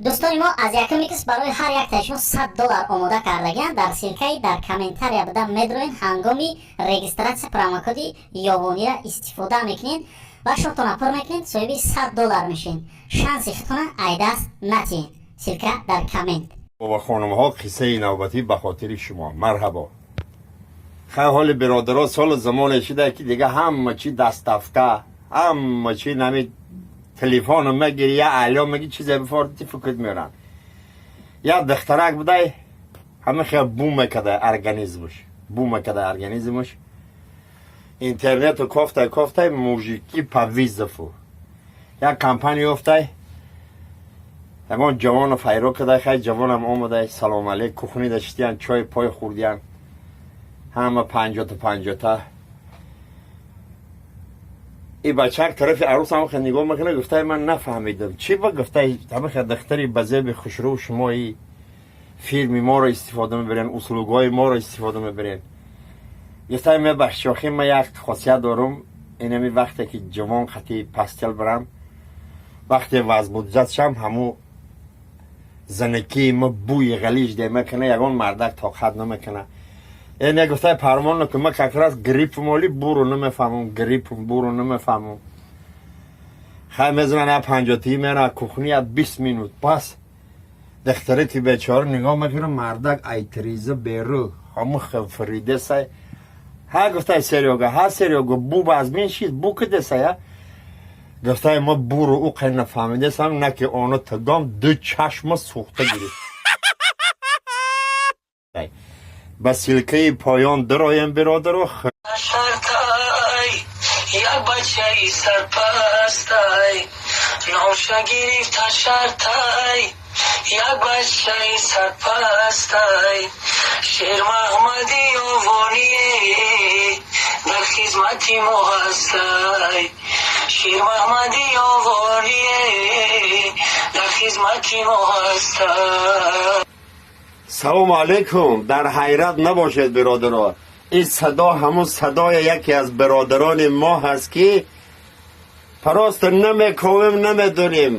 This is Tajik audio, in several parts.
Дӯстони мо, аз якум икс барои ҳар яктаи шумо 100 доллар омода кардагианд. Дар ссылкаи дар комментария буда медроен, ҳангоми регистрация промокоди Ёвонира истифода мекунед ва шотона пур мекунед, соҳиби 100 доллар мешед. Шанси худтона айдаст натиҳед. Ссылка дар коммент. Ва хонумҳо, қиссаи навбатӣ ба хотири шумо. Марҳабо. Хай, ҳоли биродаро, солу замоне шуда, ки дига ҳама чи доставка, ҳама чи нами телефону мегири, я алё меги, чизе бифорти, фикрт меран. Я духтарак будай, ҳама хел бу мекарда организмуш, бу мекарда организмуш. Интернету кофтай, кофтай, мужики по вызову як компания ёфтай, ягон ҷавону файро кардай. Хай, ҷавонам омадай, салом алейк, кухни даштиян, чой пой хӯрдиян, ҳама панҷота панҷота. И бачак тарафи арӯс ҳама хел нигоҳ мекунад, гуфтай: «Ман нафаҳмидам, чӣ ба?» Гуфтай: «Ҳама хел духтари ба зеби хушрӯ, шумои фирми моро истифода мебарен, услугҳои моро истифода мебарен». Гуфтай: «Мебахши, охи ман як хосият дорум, инами вақте ки ҷавон қати постель барам, вақте возбуждать шам, ҳаму занакии ма бӯи ғалиж демекуна, ягон мардак тоқат намекуна». Э, гуфтай: «Парвон накун, ма как раз грипп моли, буру намефаҳмам, грипп буру намефаҳмам». Хай, мезанан, я панҷотии мера кухни, я 20 минут пас духтаре ки бечора нигоҳ мекунам, мардак айтриза беру ҳаму фридесай. Ҳа, гуфтай: «Серёга, ҳа, Серёга, бу аз мин шид, бу кидесая?» Гуфтай: «Ма буру ӯ қай нафаҳмидесам, на ки оно тагом ду чашма сӯхта гирифт». Ба ссылкаи поён дароем, биродаро. Шартай як бачаи сарпастай, ноша гирифта шартай, як бачаи сарпастай, Шермаҳмади Ёвоние дар хизмати мо ҳастай, Шермаҳмади Ёвоние дар хизмати мо ҳастай. Салому алайкум. Дар ҳайрат набошед, биродаро, ин садо ҳамун садои яке аз бародарони мо ҳаст, ки просто намековем, намедонем,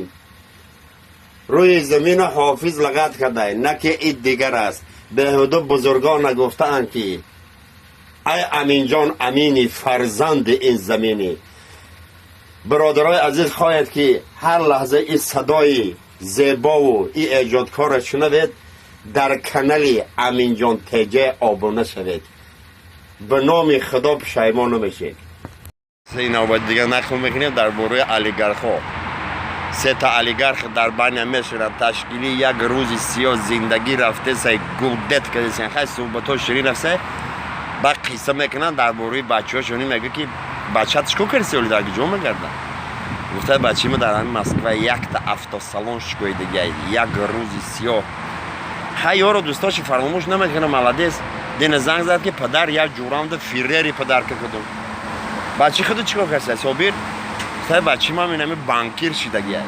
рӯи замину ҳофиз лағат кардай, на ки ид дигар аст. Беҳуда бузургон нагуфтаанд, ки ай Аминҷон Амини, фарзанди ин заминӣ. Бародарои азиз, хоҳед, ки ҳар лаҳза ин садои зебову ин эҷодкорро шунавед, дар канали Аминҷон ТЖ обуна шавед. Ба номи Худо, пушаймон намешед. Навбат дига нақл мекунем дар бораи олигархҳо. Сета олигарх дар баня мешаванд, ташкили як рӯзи сиёҳ зиндагӣ рафтесай, гулдет кардесен. Хай, суҳбатҳо ширин рафтай, баъд қисса мекунанд дар бораи бачаҳошони. Мегӯ, ки бачат чикор кардеси, оли дар куҷо мегардад? Гуфта: «Бачаи ма дар ҳамин Москва якта автосалон шикоидагиай, як рӯзи сиёҳ». Хай, ёро дӯстоши фаромӯш намекунам, молодец. Дина занг зад, ки падар, як ҷурамда Феррари подарка кардум. Бачи худу чикор кардеса, Собир? Гуфта: «Бачи ман инами банкир шидагиай,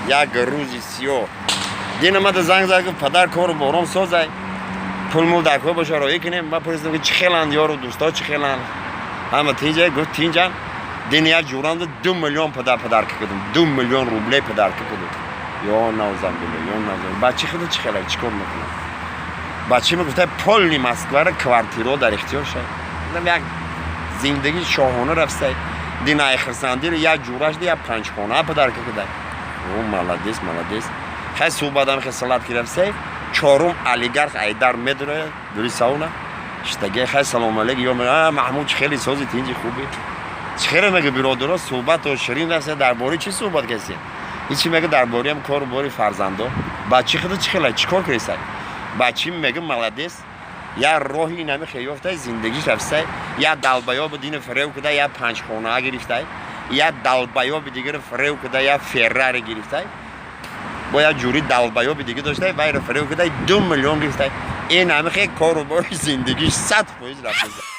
як рӯзи сиёҳ». Дина мада занг зад, гуфт: «Падар, кору бором созай, пулмул дар кор боша, роӣ кунем». Ма пурсидам, ки чӣ хеланд ёру дӯсто, чӣ хеланд, ҳама тинҷа? Гуфт: «Тинҷан, дини як ҷурамда 2 миллион падар подарка кардум, 2 миллион рублей подарка кардум». Ё навзамбило, ё навзам. Бачи худу чӣ хелак, чӣ кор мекунам? Бачи ма, гуфта, полный Москвара квартиро дар ихтиёр шай, як зиндагии шоҳона рафтай. Дина хирсандиро як ҷурашда як панҷхона подарка кардай. О, молодец, молодец. Хай, суҳбатам хе салат ки чорум олигарх айдар медурояд, дури сауна штаге. Хай, салому алейк, ё Маҳмуд, чӣ хеле сози, тинҷи, хубӣ, чӣ хеле? Мега: «Биродаро, суҳбато ширин рафта, дар бораи чӣ суҳбат кардем?» Ҳичи, мега, дар бораям кору бори фарзандо. Бачи худу чӣ хела, чӣ кор кардесай? Бачи мега: «Молодец, як роҳи инами хеёфтай, зиндагиш рафтай, як долбоёби дина фирев куда, як панҷхона гирифтай, як долбоёби дигаро фирев куда, як Феррари гирифтай, бо як ҷури долбоёби дига доштай, вайро фирев куда, 2 миллион гирифтай. Ин ҳами хе кору бори зиндагиш 100% рафта».